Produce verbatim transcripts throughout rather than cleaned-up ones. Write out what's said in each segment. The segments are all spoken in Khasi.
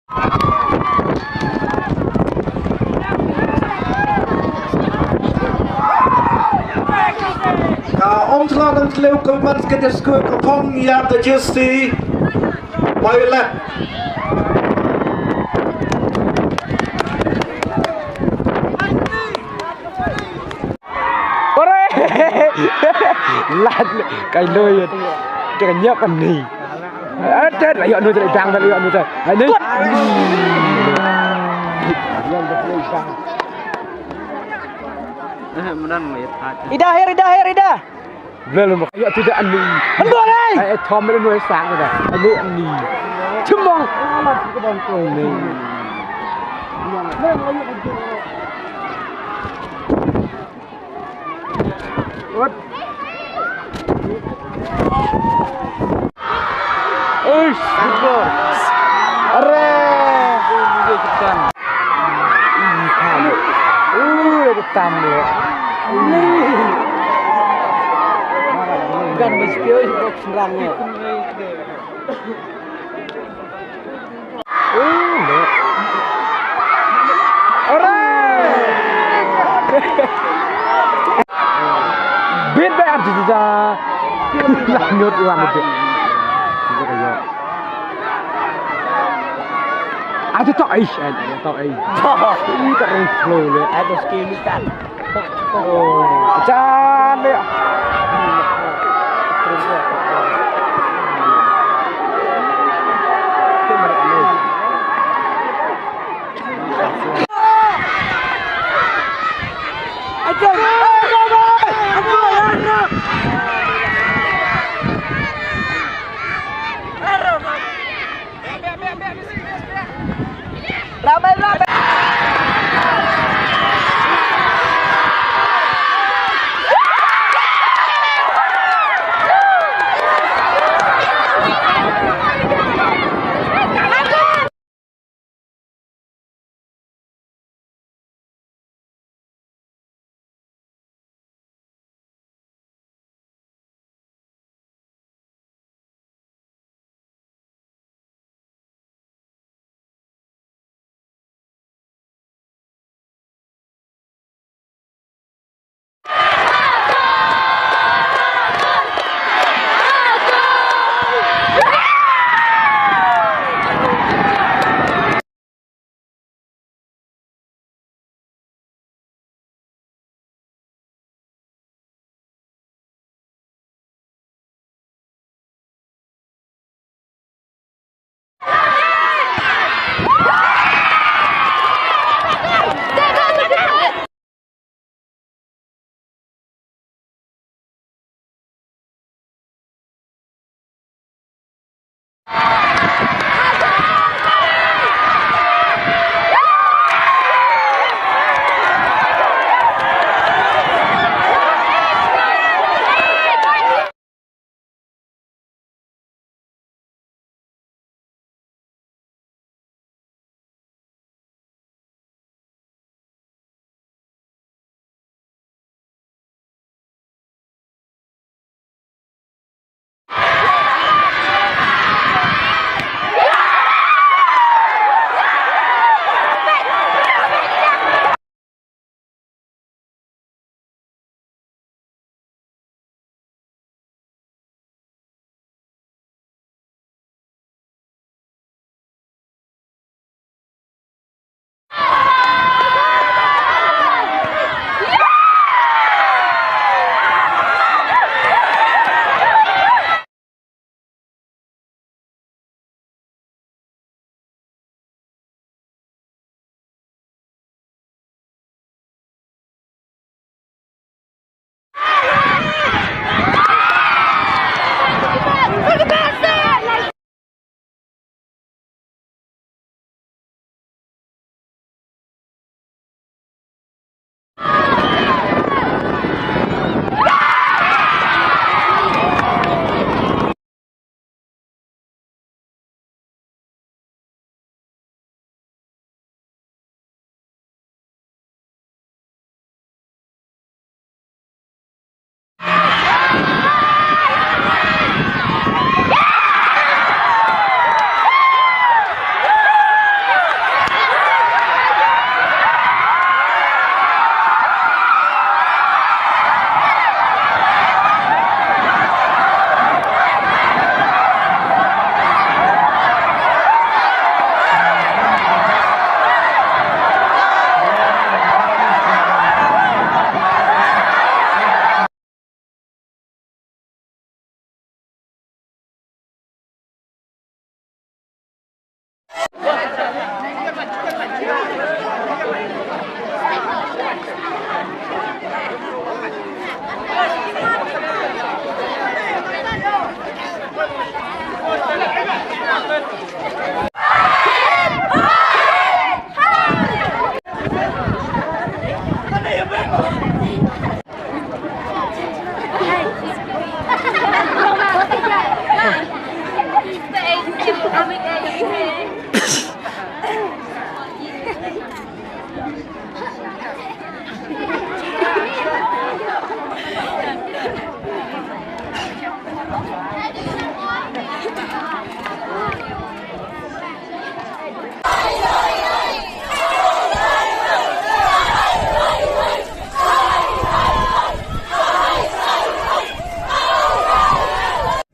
Ka Umtla Nongtlew ka man ka dep skur ka phong ïa ka jersey violet. Ore! Lad kai lo ya. Jangan nyiap kan ni. Ada lah ya nu dang dah ya nu dah. Ni. Ida, her, ida, her, ida. Belum ya tidak ani. Aduh, hai. Eh, Tom ini nu sang dah. Ani ani. Cemong. Amat ke bangkong ni. Uish, good ball. Are. Ui, tam. Ui, ada tam dia. Kan mesti box serang dia. Bit ba ar jija. Lanjut, lanjut. Aja tok, aish, aja tok, aish. Ini tak rung slow le. Ada skill kan. Oh, jangan le.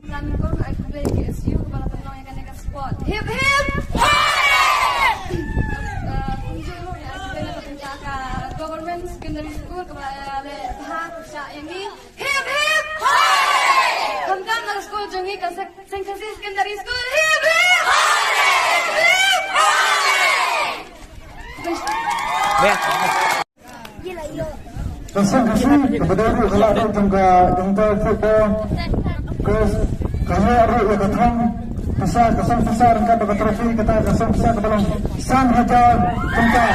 Ngan kong ai khublei K S U kaba la pynlong ïa kane ka sport. Hip hip! Hooray! Eh, kumjuh ruh ngan ai khublei na ka bynta ka Government Secondary School kaba la leh bha pyrshah ïa ngi. Hip hip! Hooray! Khamtam na ka skul jong ngi ka Seng Khasi Secondary School. Hip hip! Hip hip! Hooray! Ka Seng Khasi kaba dei ruh ka lad ruh jong ka inter football. Ka, ka ïoh ruh ïa ka thong pisa, ka song pisa ryngkat bad ka trophy, kata ka song pisa kaba long san hajar tyngka.